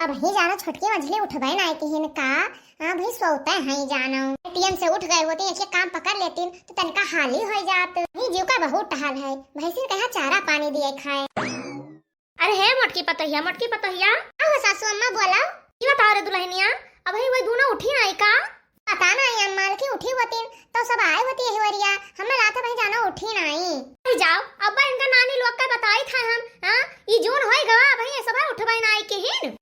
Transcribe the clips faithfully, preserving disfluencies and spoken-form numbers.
वही जानो छोटकी मझली उठबे नाई किहिन का। हाँ भाई, सोते हैं जानो। टीएम से उठ गए होती, एक एक काम पकड़ लेतीन तो तनिका हाली हो जात। वही जीव का बहुत टहल है, भैंसिन कहा चारा पानी दिए खाए। अरे हे मोटकी पतोहिया, मोटकी पतोहिया। का हो सासू अम्मा, बोला। ई बताओ रे दुल्हनिया, अबही वही दोनों उठी नाई का? पता नाई अम्मा, लेकिन उठी होतीन तो सब आए होती यही वरिया। हमें लात भाई जानो उठी नाई। अरे जाओ, अब्बा इनका नानी लोग का बताई था हम, हाँ? ई जून होई गवा, अबही ये सब उठबे नाई किहिन।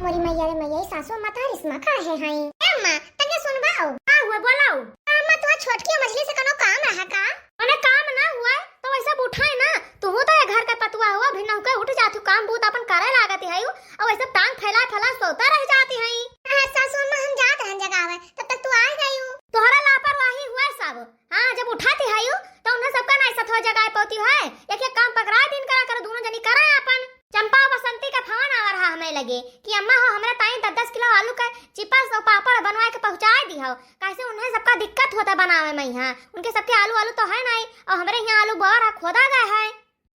मोरी मैया रे मैया, ई सासू अम्मा तार इसमा का है हाई। ए अम्मा, तनिया सुनबाओ। का हुआ, बोलाओ। अम्मा, तुहा छोटकी मझली से कनो काम रहा का? मने काम ना हुआ, तो वैसे उठाए ना, तुहू तो ये घर का पतुआ हुआ, भी नहुके उठ जाती, काम बूत अपन करे लागत है, और वैसे टांग फैला फैला सोता रह जाती है। हाँ, सासू अम्मा, हम जात रहन जगावे, तब तक तू आ गई। तोहरा लापरवाही हुआ सब। हाँ, जब उठाती है, तो उन्हें सबका नहीं सथवा जगाए पाती है, एक एक काम पकड़ा दिन करा कर, दोनों जनी करा अपन। चंपा और बसंती का फोन आवा रहा हमें लगे कि अम्मा हो, हमरा ताई दस दस किलो आलू का चिप्स और पापड़ बनवा के पहुँचा दी हो, कैसे उन्हें सबका दिक्कत होता बनावे में। यहाँ उनके सबके आलू आलू तो है नहीं, और हमरे यहाँ आलू बोआ रहा, खोदा गया है।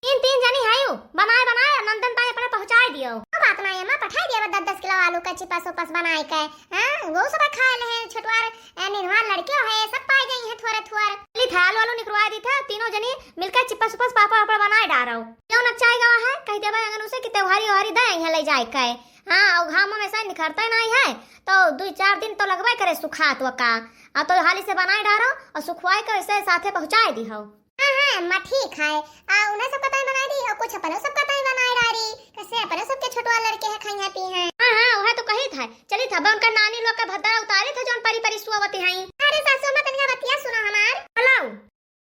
तीन तीन जनी है यू, बनाए बनाए नंदन ताई अपने पहुँचा दियो। वो बात नहीं अम्मा, पठाई दिया दस दस किलो आलू का चिप्स उपस बनाए के। हाँ, वो सब खा ले हैं छोटवार, ए, निनवार लड़कियों है, सब पाए गई हैं थोड़े थोड़े। चली था आलू आलू निकलवा दी था, तीनों जनी मिलकर चिप्स उपस पापड़ वापड़ बनाए डारो। क्यों नचाए गवा है, कह देवे अंगन उसे कि त्योहारी ओहारी दे यहाँ ले जाए के। हाँ, और घाम में से निखरते नहीं है, तो दो चार दिन तो लगबे करे सुखात वका। आ तो हाली से बनाए डारो और सुखवाए के वैसे साथे पहुँचाए दी हो। हाँ, हाँ, अम्मा, ठीक है। आ, उन्हें सबका ताई बनाए दी और कुछ अपने सबका ताई बनाए डारी। कैसे अपने सबके छोटवा लड़के हैं, खाई हैं, पी हैं। हाँ, हाँ, वह तो कही था। चली था, अब उनका नानी लोग का भद्दा उतारी था, जौन परी परी सुअवती हैं। अरे सासू अम्मा, तनिया बतिया सुनो हमार। हेलो।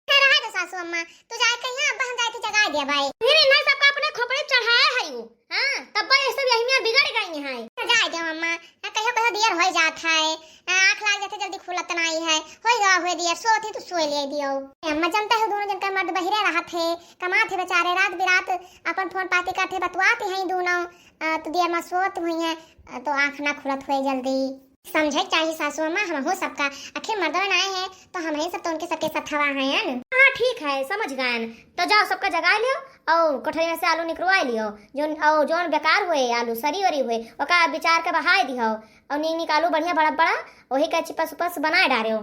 है, रहा दो सासू अम्मा, तू जाए कहिया, अब हम जाए थे जगाए दिया भाई। फिर इन्हें सबका अपने खोपड़ी चढ़ाया है वो। हाँ, तब ये सब यही में बिगड़ गई हैं। तो जाए दो अम्मा, आ, कहियो कहियो दियर हो जात है, आ, आँख लाग जाते जल्दी खुलत नाई है, होई गवा हुए दियर, सोत ही तो सोए ले दियो। ए अम्मा, जानते हो दोनों जन का मर्द बहिरे रहत है, कमात है बेचारे, रात बिरात अपन फोन पाती करते बतुआते हैं दोनों, आ, तो दियर में सोत हुई है, आ, तो आँख ना खुलत हुए जल्दी। समझे के चाही सासू अम्मा, हमहू सबका, आखिर मर्दवा नाई है, तो हमही सब तो उनके सबके सथवा हैं न। हाँ, ठीक है, समझ गए। तो जाओ, सबका जगा लियो, और कोठरी में से आलू निकलवा लियो, जौन, और जौन बेकार हुए आलू, सरी वरी हुए, ओका बिचार के बहाए दिहो, और नीक नीक आलू बढ़िया बड़ा बड़ा, वही का चिप्स उपस बनाए डारियो।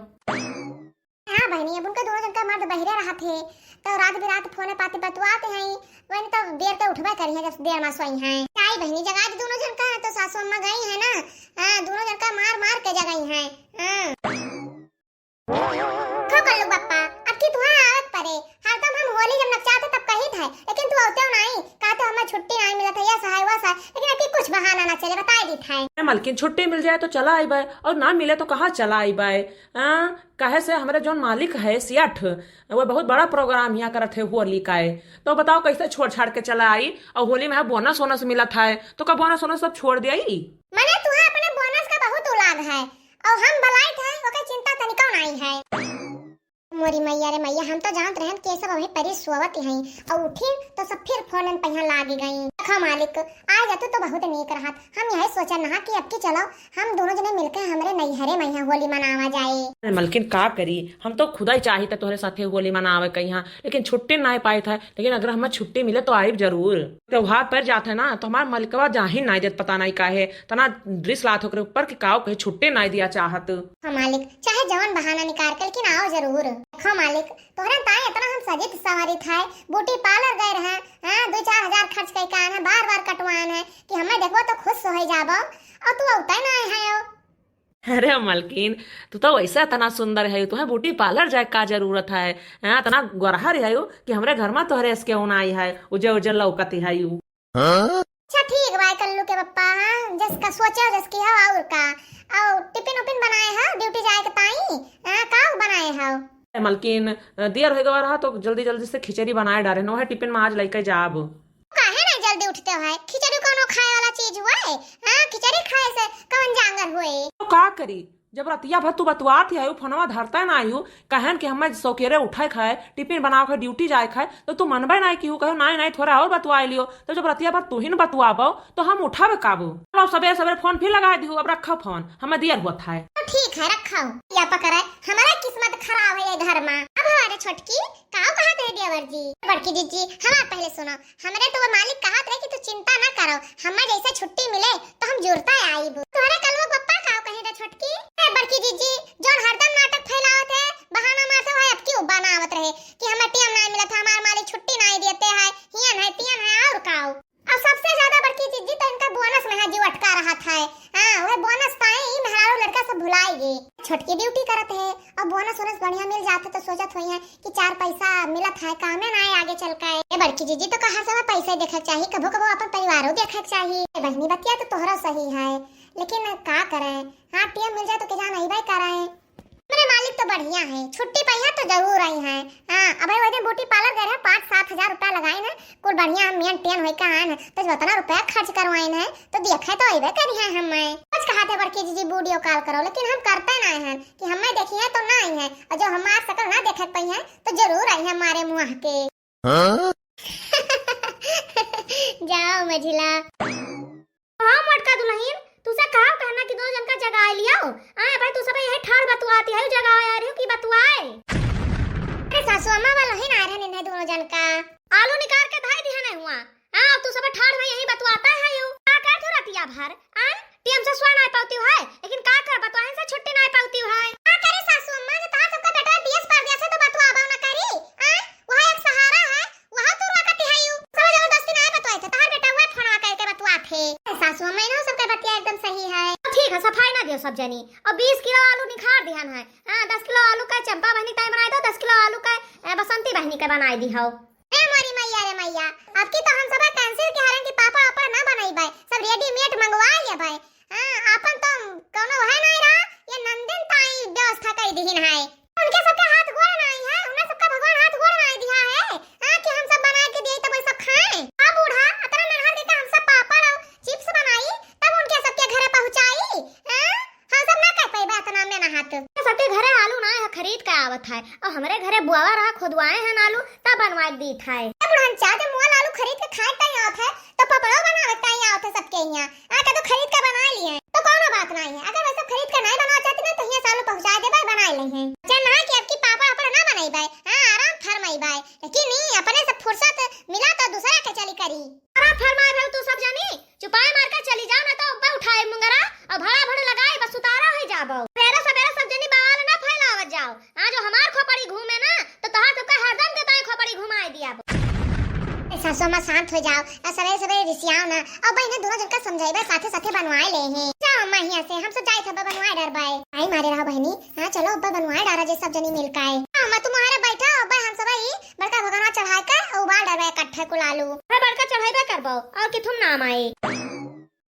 हाँ बहनी, अब उनका दोनों जन का मर्द बहिरे रहत है, तो रात बिरात फोने पाती बतुआते हैं, वही तो देर के उठबे करी है, जब देर में सोई हैं। आई बहनी, जगा दे दोनों जन का, तो सासू अम्मा गई है ना, हाँ, दोनों जन का मार मार के जगाई हैं। हाँ। खो कर लो बप्पा, अब की तुहां आवत परे, हरदम हम होली जब नचाते तब कही था, लेकिन तू आवते हो नाई, कहते हो हमें छुट्टी नाई मिलत है, या सहाय, वा सहाय, लेकिन अब की कुछ बहाना ना चले, बताए दी था। ए मलकिन, छुट्टी मिल जाए तो चला आई बाय, और ना मिले तो कहाँ चला आई बाय? हाँ, कहे से हमरे जौन मालिक है सेठ, वो बहुत बड़ा प्रोग्राम यहाँ करत है होली का है, तो बताओ कैसे छोड़ छाड़ के चला आई? और होली में बोनस वोनस मिलत है, तो का बोनस वोनस सब छोड़ दिया? मने तुहे अपने बोनस का बहुत उलाद है, और हम बलाइत है, ओके चिंता तनिको नाई है। मोरी मैया रे मैया, हम तो जानत रहन कि ये सब अभी परी सोवत हैं, और उठिन तो सब फिर फोनन पहिया लाग गई। देखो मालिक, आ जातू तो बहुत नीक रहत। हम यही सोचन रहा कि अब की चलो हम दोनों जने मिलके हमरे नैहरे में यहाँ होली मनावा जाए। अरे मलकिन, का करी, हम तो खुदा ही चाहित तोहरे साथे होली मनावे के यहाँ, लेकिन छुट्टी ना पाइत है। लेकिन अगर हमें छुट्टी मिले तो आइब जरूर। त्योहार पर जात है ना, तो हमार मलिकवा जाहिन नाई देत, पता नाई काहे। तना रिस लात ओकरे ऊपर कि काव कहे छुट्टी नाई दिया चाहत। हाँ मालिक, चाहे जवन बहाना निकाल के, लेकिन आओ जरूर। देखो मालिक, तोहरे ताई इतना हम सजित सवारी था, ब्यूटी पार्लर गए रहे, हाँ, दो चार हजार खर्च कई कान है, बार बार कटवान है कि हमें देखबो तो खुश हो जाबो, और तू अवते ना है हो। अरे मलकिन, तू तो वैसे इतना सुंदर है, तुम्हें ब्यूटी पार्लर जाए का जरूरत है? हाँ, इतना गोरहर है कि हमरे घर में तोहरे इसके ऊन आई है, उजे उजे लौकत है यू। हाँ? अच्छा ठीक बा कल्लू के पप्पा, हाँ, जस का सोचा जस की हो और का, और टिफिन उफिन बनाए हो ड्यूटी जाए के ताई, हाँ, का बनाए हो? ए मलकिन, दियर हो गवा रहा तो जल्दी जल्दी से खिचड़ी बनाए डारे, नोहे टिफिन में आज लेके जाब। काहे ना जल्दी उठते हो? खिचड़ी कोनो खाए वाला चीज हुए? हाँ, खिचड़ी खाए से कौन जांगर हुए? तो का करी, जब रतिया भर तू बतुआत ही आयु, फोनवा धरता ना आयु, कहन कि हमें सौकेरे उठे खाए, टिफिन बनावे खाए, ड्यूटी जाए खाए, तो तू मनबे ना किहू, कहो नाई नाई थोड़ा और बतुआ लियो। तो जब रतिया भर तू ही न बतुआबो तो हम उठाबे काबू। अब सबेरे सबेरे फोन फिर लगा दिहू, अब रखो फोन, हमें दियर हुआ था। तो ठीक है, रखो। या पकड़े, हमारा किस्मत खराब है ये घर में। अब हमारे छोटकी काव कहा ए देवर जी, बड़की जिज्जी, हमार पहले सुनो। हमरे तो वो मालिक कहत रहे कि तू चिंता ना करो, हमें जैसे छुट्टी मिले तो हम जुरता आइब। तोहरे कलुआ पप्पा का कहीं रे छोटकी? ए बड़की जिज्जी, जौन हरदम नाटक फैलावत है, बहाना मारत है, अब की उब्बा ना आवत रहे कि हमें टीएम ना मिलत है, हमार मालिक छुट्टी ना देते है, हियन है, तियन है, और काऊ। और सबसे ज्यादा बड़की जिज्जी तो इनका बोनस में है, जीव अटका रहत है। हाँ, वह बोनस पाए, ई मेहरारू लड़का सब भुलाई गए। छोटकी ड्यूटी करत है और बोनस वोनस बढ़िया मिल जात है तो सोचत होई है कि चार पैसा मिलत है, कामे ना आए आगे चल के। ए बड़की जिज्जी तो का हर समय पैसा देखे के चाही, कभो कभो अपन परिवारों देखे के चाही। ए बहिनी, बतिया तो तोहरा सही है, लेकिन का करे, हाँ, टीएम मिल जाए तो के जान अइबे करे। मेरे मालिक तो बढ़िया है, छुट्टी पाई है तो जरूर आई है। हाँ, अब वही दिन ब्यूटी पार्लर गए रहे, पाँच सात हजार रुपया लगाए हैं, कुल बढ़िया हम मेंटेन होई के आए हैं, तो उतना रुपया खर्च करवाए हैं, तो देखे तो अइबे करी है हमें। कुछ कहा थे बड़की जिज्जी वीडियो कॉल करो, लेकिन हम करते ना हैं कि हमें देखी है तो ना आई है, और जो हमार शकल ना देखे पाई है तो जरूर आई है हमारे मुँह के। हाँ? जाओ मझिला। हाँ मोटका दुलहिन, तू से कहा कहना कि दो जन का जगाए लियाओ। आए भाई, तू सब यही ठाड़ बतुआती है, जगाए आ रही हो कि बतुआए? अरे सासू अम्मा वाला ही ना रहे निन्हे दोनों जन का। आलू निकाल के धाई दिया नहीं हुआ। हाँ, तू सब ठाड़ में यही बतुआता है यू। का कर तू रतिया भर? आए, टीएम से सोए नहीं पाती है, लेकिन का कर बतुआए से छुट्टी नहीं पाती है। का करे सासू अम्मा, जो तहार सबका बेटा देश परदेश है तो बतुआबा ना करी। आए, वह एक सहारा है, वह तू रोकती है यू। सब जबरदस्ती नहीं बतुआए थे, तहार बेटा हुआ फोन करके बतुआ थे। ए सासू अम्मा, इन्हों सबका बतिया एकदम सही है। ठीक है, सफाई ना दियो सब जनी। अब बीस किलो आलू निखार दिहन है। हाँ, दस किलो आलू का चंपा बहनी का बनाए दो, दस किलो आलू का, ए, बसंती बहनी का बनाए दी हो। ए मोरी मैया रे मैया, अब की तो हम सब कैंसिल के हरन की पापड़ वापड़ ना बनइबे, सब रेडीमेड मंगवा लेबे। हाँ, आपन तो कोनो है नहीं रहा, ये नंदिन ताई व्यवस्था कर दीहिन है। उनके सबके हाथ गोड़ नहीं है, उन्हें सबका भगवान हाथ गोड़ नहीं दिया है। हाँ, कि हम सब बना के दिए तब सब खाए। आ बूढ़ा, अतना मेहनत करके हम सब पापड़ और चिप्स बनाई, तब उनके सबके घरे पहुँचाई। हाँ, हम सब ना कर पाइबे अतना मेहनत। सबके घरे आलू ना है, खरीद के आवत है, और हमरे घरे बुआवा रहा, खुदवाए हैं आलू, तब बनवा के दीत है। ए बुढ़न चा, जब मुअल आलू खरीद के खाए ताई आवत है, तो पपड़ो बनावे ताई आवत है सबके यहाँ। आ, का तो खरीद के बना लिए हैं, तो कौनो बात नहीं है। अगर वैसे खरीद के नहीं बनवा चाहती ना, तो यहाँ से आलू पहुँचा देबे, बना ले हैं। अच्छा ना कि अब की पापड़ वापड़ ना बनइबे, हाँ, आराम फरमाइबे, लेकिन नहीं, अपने से फुर्सत मिला तो दूसरा के चली करी। अरे फरमाए भाई, तू सब जानी, चुपाए मार के चली जाओ, ना तो अब्बा उठाए मुंगरा और भड़ा भड़ लगाए, बस उतारा हो जाबो। सवेरे सवेरे सब जनी बवाल ना फैलावत जाओ। आज जो हमार खोपड़ी घूमे ना, तो तोहार सबका हरदम के ताई खोपड़ी घुमाए दिया। ए सासू अम्मा, शांत हो जाओ और सवेरे सवेरे रिसियाओ ना। अब बहिनी दोनों जन का समझाइबे, साथे साथे बनवाए ले हैं। जाओ अम्मा, यहाँ से हम सब जाए थे, बनवाए डरबाए। आई मारे रहो बहिनी, हाँ चलो अब्बा बनवाए डारा जे सब जनी मिल के आए। हाँ अम्मा, तुम हमारे बैठा, अब्बा हम सब ही बड़का भगोना चढ़ाए के उबाल डरबाए इकट्ठे कुल आलू। अरे बड़का चढ़ाइबे करबो, और कि तुम नाम आए।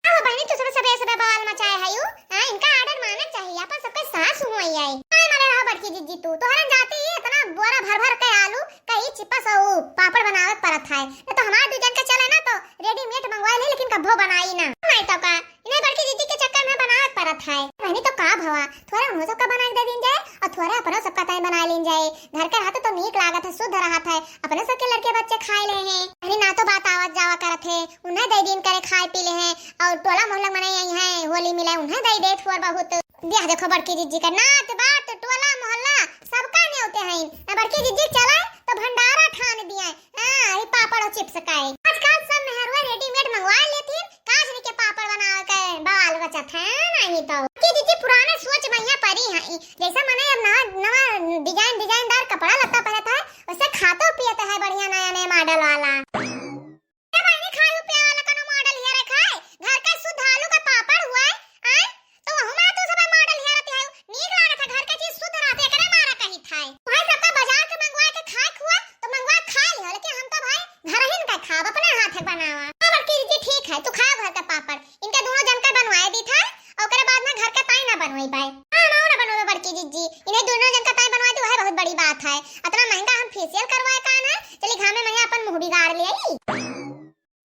अब बहिनी, तू सब सबे सबे बवाल मचाए है यू? हाँ, इनका आर्डर माने चाहिए, अपन सबके सास हुई आई। काय मारे रहा बड़की जिज्जी तू, तोहरन जाते ही इतना बोरा भर भर के आलू, कहीं चिप्स और पापड़ बनावे के परत है, न तो हमार दू जन के चले ना तो रेडीमेड मंगवा ले, लेकिन कभो बनाई ना। नहीं तो का, इन्हें बड़की जिज्जी के चक्कर में बनावे के परत है। बहिनी तो का भवा, थोड़ा उन्हों सबका बना के दे दीन जाए और थोड़ा अपना सबका ताई बना लीन जाए। घर के रहत तो नीक लागत है, शुद्ध रहत है, अपने सबके लड़के बच्चे खाए ले हैं। अरे ना तो बात आवत जावा करत है, उन्हें दे दीन करे खाए पी ले हैं, और टोला मोहल्ला मने आई हैं, होली मिले उन्हें दे दे थोड़ बहुत। देख देखो बड़की जिज्जी का नात बात टोला मोहल्ला सबका नेवते हैं। ना बड़की जिज्जी चले तो भंडारा ठान दिए। हाँ, ये पापड़ और चिप्स का है। आजकल सब मेहरुआ रेडीमेड मंगवा लेती, काजनी के पापड़ बनावे के बवाल बचत है, नहीं तो। बड़की जिज्जी पुराने सोच में यहाँ परी हैं, जैसा मने अब नवा, नवा डिजाइन, डिजाइनदार कपड़ा लत्ता पहनत है, वैसे खातो पियत है बढ़िया नया नया मॉडल वाला। ए बहिनी, खाए पिए वाला कोनो मॉडल हेरे खाए, घर का शुद्ध आलू का पापड़ हुआ है, आय? तो वहु में तू सब मॉडल हेरत है, नीक लागत है, घर का चीज शुद्ध रहत है, एकरे मारा कही था। भाई सबका बाजार के मंगवा के खाए हुआ, तो मंगवा के खा लियो, लेकिन हम तो भाई घर ही का खाब, अपने हाथ के बनावा। हाँ, बड़की जिज्जी ठीक है, तू खाओ घर का पापड़। इनके दोनों जन का बनवाए दी था, ओकरे बाद में घर का ताई ना बनवाई पाए। हाँ, हम ना बनवाए बड़की जिज्जी, इन्हें दोनों जन का ताई बनवा दी, वह बहुत बड़ी बात है। इतना महंगा हम फेशियल करवाए कान है, चली घामे में अपन मुंह बिगाड़ ले आई।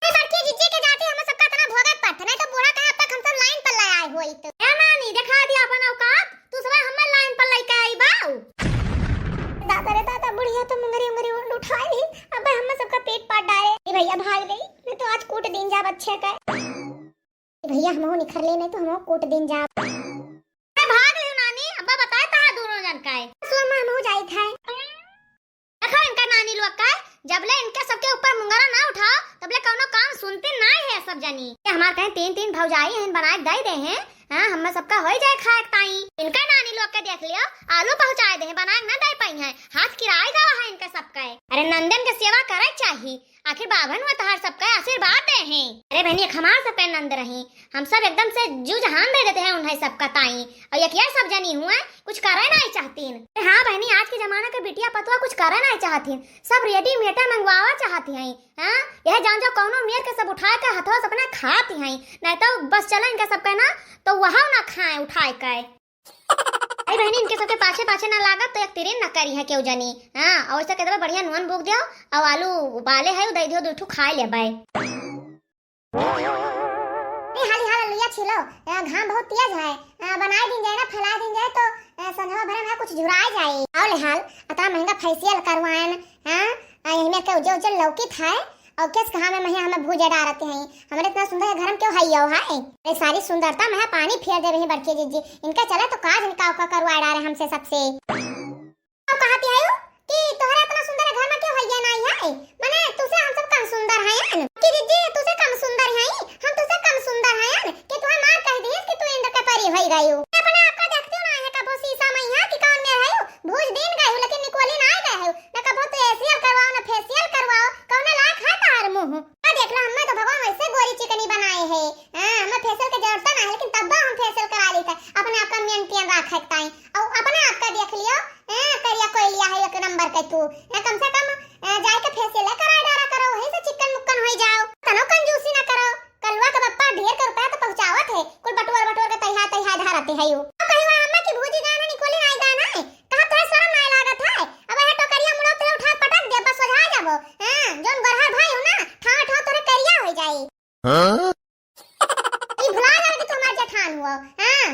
ए बड़की जिज्जी के जाती हम सबका इतना भोगे पड़त, नहीं तो बूढ़ा कहे अब तक हम सब लाइन पर ले आए होइत। ए नानी, दिखा दिया अपन औकात, तू सब हमें लाइन पर लेके आई बाऊ। दादा रे दादा, बुढ़िया तो मुंगरी उंगरी उठाई ली, अब हम सबका पेट पाट डाले। ए भैया भाग गई, नहीं तो आज कूट दिन जा बच्चे का। भैया हमहू निखर ले, नहीं तो हमहू कूट दिन जाब। अरे भाग लियो नानी, अब्बा बताए तहा दोनों जन का है। सो अम्मा हमहू जाइत है। देखो इनका नानी लोग जबले इनके सबके ऊपर मुंगरा ना उठाओ, तबले कौनो काम सुनती नाई है सब जनी। ये हमार कहीं तीन तीन भौजाई हैं, बनाए के दे दे हैं। हाँ, हमें सबका होई जाए खाए के ताई। इनका नानी लोग के देख लियो, आलू पहुँचाए दे हैं, बनाए के ना दे पाई हैं। हाथ किराए गवा है इनका सबका। अरे नंदन के सेवा करे चाही, आखिर बाभन वो तहार सबका आशीर्वाद दे हैं। अरे बहनी, एक हमार सबके नंद रही, हम सब एकदम से जू जहान दे देते हैं उन्हें सबका ताई। और एक ये सब जनी हुए, कुछ करे नाई चाहतीन। अरे हाँ बहनी, आज के जमाना के बिटिया पतुआ कुछ करे नाई चाहतीन, सब रेडीमेड मंगवावा चाहती हैं। हाँ, यह जान जाओ कौनो मेर के सब उठाए के हथवा से अपना खाती हैं, नहीं तो बस चला इनका सबका ना, तो वहाँ ना खाए उठाए के। अरे बहनी, इनके सबके पाछे पाछे ना लागत तो एक तिरिन ना करी है केहू जनी। हाँ, और से कहते बढ़िया नून बूक दियो, और आलू उबाले है, दे दियो, दू ठू खाए लेबै। ए, हाली हाल लुइया छिलो, ए, घाम बहुत तेज है, ए, बनाए दिन जाए ना, फैलाए दिन जाए तो, ए, संझवा भरे में कुछ झुराए जाए। आओ ले हाल, इतना महंगा फेशियल करवाएन, हाँ, आ, यही में के उज्जर उज्जर लौकित है, और किस घाम में महिया हमें भूजा डारते हैं, हमारे इतना सुंदर घर में क्यों है यो है? अरे सारी सुंदरता में पानी फेर दे रही बड़की जिज्जी, इनका चला तो काज इनका ओका करवा डारे हमसे सबसे। अब कहती है यू कि तोहरा इतना सुंदर घर में क्यों हइया नाई है? माने तुसे हम सब कम सुंदर हैं? कि दीदी तुसे कम सुंदर हैं? हम तुसे कम सुंदर हैं? कि तुहे मार कह दिए कि तू इंद्र के परी होई गई हो। अपने आप का देखती हो ना है कबो शीशा में यहाँ कि कौन में है हो? भूज दिन गए हो लेकिन निकोली ना गए हो। ना कबो तो एशियल करवाओ ना फेशियल करवाओ। कौन लायक है तार मुंह? आ देख लो हमें तो भगवान वैसे गोरी चिकनी बनाए है। हाँ, हमें फेशियल के जरूरत ना है लेकिन तब हम फेशियल करा लेते। अपने आप का मेंटेन रखे ताई। और अपने आप का देख लियो, ए, करिया कोयलिया है एक नंबर के तू। ए, कम से कम, ए, जाए के फेशियल कराए डारा करो, वहीं से चिकन मुक्कन होई जाओ। तनो कंजूसी ना करो। कलवा के बप्पा ढेर के रुपया तो पहुँचावत है, कुल बटोर बटोर के तैहा तैहा धरते है यू। अब कहीं वहाँ अम्मा की भूजी गाना निकोली नाई गाना है, कहाँ तोहे शर्म नाई लागत है? अब यह टोकरिया मुड़ो तोहे उठा पटक दे, बस सोझा जाबो। हाँ, जोन गोरहर भाई हो ना, ठाव ठाव तोरे करिया हो जाई। हाँ? ई भुला जावे कि तू हमार जेठान हुआ। हाँ,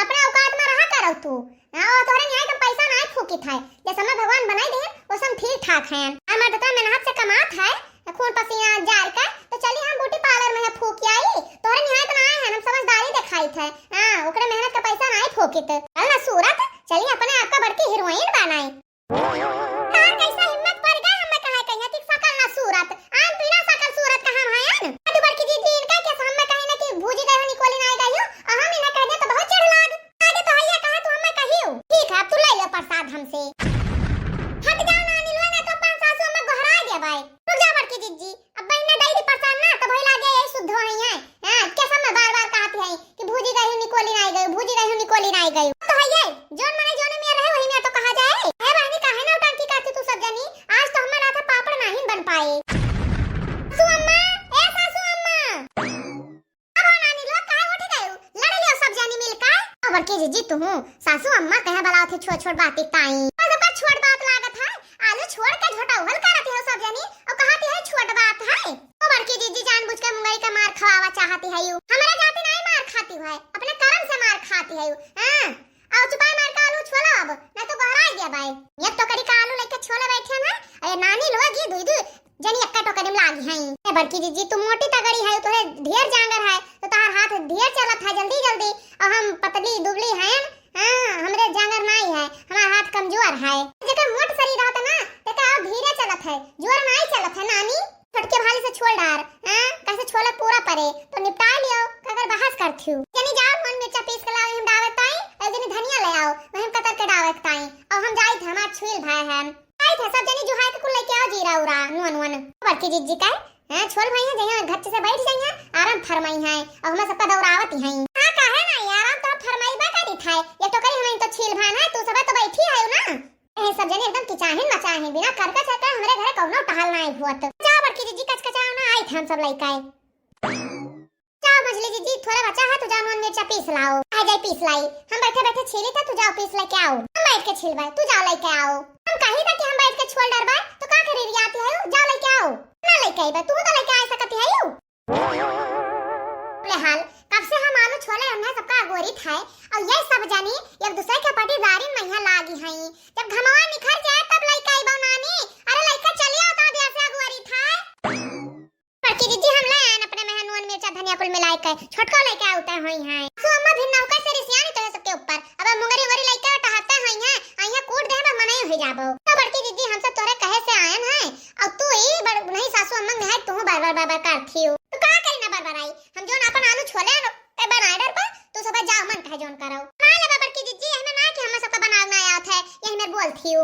अपने औकात में रहा करो तू। हाँ, और तोहरे निहाय हम पैसा नाय फूकित है। जैसे हमें भगवान बनाई दे, वो सब ठीक ठाक हैं। हमार तो मेहनत से कमात है, खून पसीना जार के, तो चली हम ब्यूटी पार्लर में है फूक आई। तोहरे निहाय तो ना है, हम समझदारी दिखाई थे। हाँ, ओकरे मेहनत का पैसा नाय फूकित। चल ना सूरत, चली अपने आप का बड़की हीरोइन बनाई। तार कैसा हिम्मत पड़ गए हमें कहे कहिया कि सकल ना सूरत, आन बिना सकल सूरत का हम हयन। तू बड़की दीदी इनका के हमें कहे ना कि भूजी गए हो निकोली ना गई हो, और हम इन्हें कह दे तो बहुत चिढ़ लाग। आगे तो हइया कहा तू हमें कहियो। ठीक है, अब तू ले लो प्रसाद हमसे। हट जाओ ना अनिलवा, ना तो अपन सासू हमें गोहरा दे भाई। रुक जा बड़की दीदी, अब बहिना दई दी प्रसाद ना, तब होई लागे यही शुद्ध होई है। हाँ, कैसा मैं बार-बार कहती है कि भूजी गई हूँ, निकोली नाई गई, भूजी गई हूँ, निकोली नाई गई। तो है ये, जोन मने जोन में रहे, वही में तो कहा जाए। है बहनी, काहे ना उटंकी करती तू सब जनी? आज तो हमारा था पापड़ नहीं बन पाए। सासू अम्मा, ए सासू अम्मा। अब हो नानी लोग, काहे उठ गए हो? लड़ लियो सब जनी मिलकर। अब बड़की जीजी तू हूँ, सासू अम्मा कहे बलाओ थे छोट छोट बात ताई। बस ओकर छोट बात लागत है, आलू छोड़ के झोटाउहल करत हो सब जनी, और कहती है छोट बात है। ओ बड़की जीजी जानबूझ के मुंगरी का मार खवावा चाहती है यू। हमरा जाति नहीं मार खाती है, अपने कर्म से मार खाती है यू। हाँ, आओ चुपाई मार के आलू छोला अब, नहीं तो गोहराई दिया भाई। एक टोकरी का आलू लेके छोले बैठे ना, अरे नानी लोग ये दुई दुई जनी एक्का टोकरी में लागी हैं। ए बड़की जीजी तू मोटी तगड़ी है, तोरे ढेर जांगर है, तो तार हाथ ढेर चलत है जल्दी जल्दी, और हम पतली दुबली हैं। हाँ, हमरे जांगर नाई है, हमार हाथ कमजोर है। जेकर मोट शरीर रहत ना, तेका और धीरे चलत है, जोर नाई चलत है नानी। छोटके भाली से छोल डार, हाँ, कैसे छोले पूरा परे, तो निपटा लियो, का अगर बहस करथियो। जनी जाओ, नून मिर्चा पीस के लाओ, हम डावे ताई, और जनी धनिया ले आओ, वही हम कतर के डावे ताई, और हम जाई थे, हमार छुइल भाई है। जाई थे, सब जनी जुहाई के कुल लेके आओ, जीरा उरा, नून वून। बड़की जीजी का, हाँ, छोल भाई है, जहाँ घर से बैठ जाइए, आराम फरमाई है, और हमें सबका दौरावत ही है। हाँ, काहे ना, आराम तो फरमाई बा करी था, ये तो करी हमें तो छील भान है, तू सब तो बैठी है ना। ए, सब जने एकदम किचाहिन मचाहिन, बिना करका चरका हमरे घरे कौनो टहल नाई हुअत। जाओ बड़की जीजी, कचकचाओ ना, आई थे हम सब लइका। जाओ मझली जीजी, थोड़ा बचा है, तू जाओ नून मिर्चा पीस लाओ। आ जाए पीस लाई, हम बैठे बैठे छीली था, तू जाओ पीस लेके आओ। हम बैठ के छीलबे, तू जाओ लेके आओ। हम कही था कि हम बैठ के छोल डरबे, तो का करे रियाती है, जाओ लेके आओ। ना लेके आईबे, तू तो लेके आ सकती है यू। ले हाल, कब से हम आलू छोले हमने सबका अगोरी था, और ये सब जानी एक दूसरे के पटीदारी में यहाँ लागी हैं। जब घमवा निखर जाए तब लइका आइबो नानी। अरे लइका चली आओ तो देर से अगोरी था। बड़की जीजी हम ले आयन अपने में नून मिर्चा धनिया कुल मिलाई के। छोटको लइका आउते होई हैं। सो अम्मा भिन्ना कैसे रिसियानी तो है सबके ऊपर। अब मुंगरी उंगरी लइका टहरते होई हैं। आइया कूट दे बस मनई हो जाबो। तो बड़की जीजी हम सब तोरे कहे से आयन हैं। और तू बरबर करथिउ। तो का करी ना बरबराई? हम जौन आपन आलू छोले न, ते बनाए डरबा, तू सब जाओ मन कहे जौन करो। ना ले बरकी जिज्जी, एहमे ना कि हम सबका बनाव ना आवत है, यही में बोलथिउ।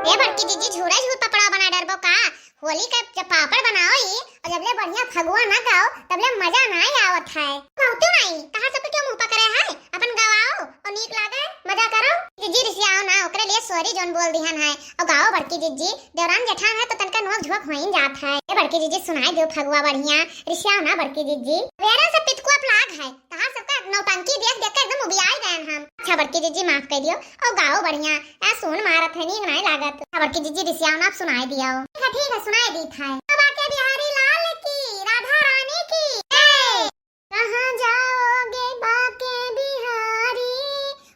ए बरकी जिज्जी, झूरा झूर पपड़ा बनाए डरबो का? होली का जब पापड़ बनाओ ही, और जब ले बढ़िया फगुआ ना गाओ, तब ले मजा ना ही आवत है। कहतू नहीं, तहार सबके क्यों मुंह पकड़े है? अपन गवाओ और नीक लागे, मजा करो। जिज्जी रिसियाओ ना, ओकरे लिए sorry जौन बोल दिहन है। और गाओ बड़की जिज्जी, देवरान जेठान है तो तनका नोक झोंक होइन जात है। ए बड़की जिज्जी सुनाई दियो फगुआ बढ़िया, रिसियाओ ना बड़की जिज्जी। वेरा सब पितकुआ प्लाग है, तहार सबका नौटंकी देख देख के एकदम उबियाई गए हम। अच्छा बड़की जिज्जी माफ कर दियो, और गाओ बढ़िया। ए सुन मारत है, नीक नाई लागत। अच्छा बड़की जिज्जी रिसियाओ ना, अब सुनाई दियो। ठीक है, ठीक है, सुनाई दी था। बाके बिहारी लाल की, राधा रानी की जय। कहाँ जाओगे बाके बिहारी,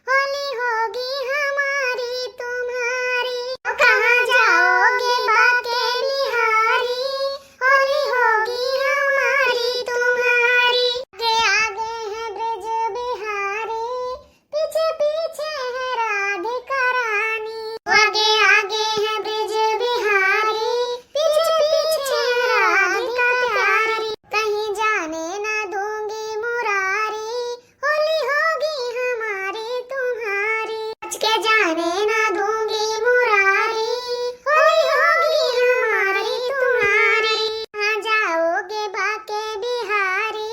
होली होगी हमारी तुम्हारी। ओ कहाँ जाओगे बाके बिहारी, होली होगी हमारी तुम्हारी। आगे आगे है ब्रज बिहारी, पीछे पीछे है राधिका रानी। आगे आगे है ब्रज बिहारी, पीछे पीछे है राधिका प्यारी। कहीं जाने ना दूंगी मुरारी, होली होगी हमारी तुम्हारी। बच के जाने ना दूंगी मुरारी, होली होगी हमारी तुम्हारी। कहाँ जाओगे बाके बिहारी,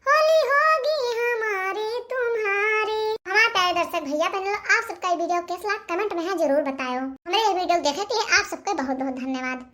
होली होगी हमारी तुम्हारी। हमारे प्यारे दर्शक भैया बहन लोग, आप सबका ये video कैसा लगा comment में है जरूर बतायो। हमारे ये video देखे के लिए आप सबका बहुत बहुत धन्यवाद।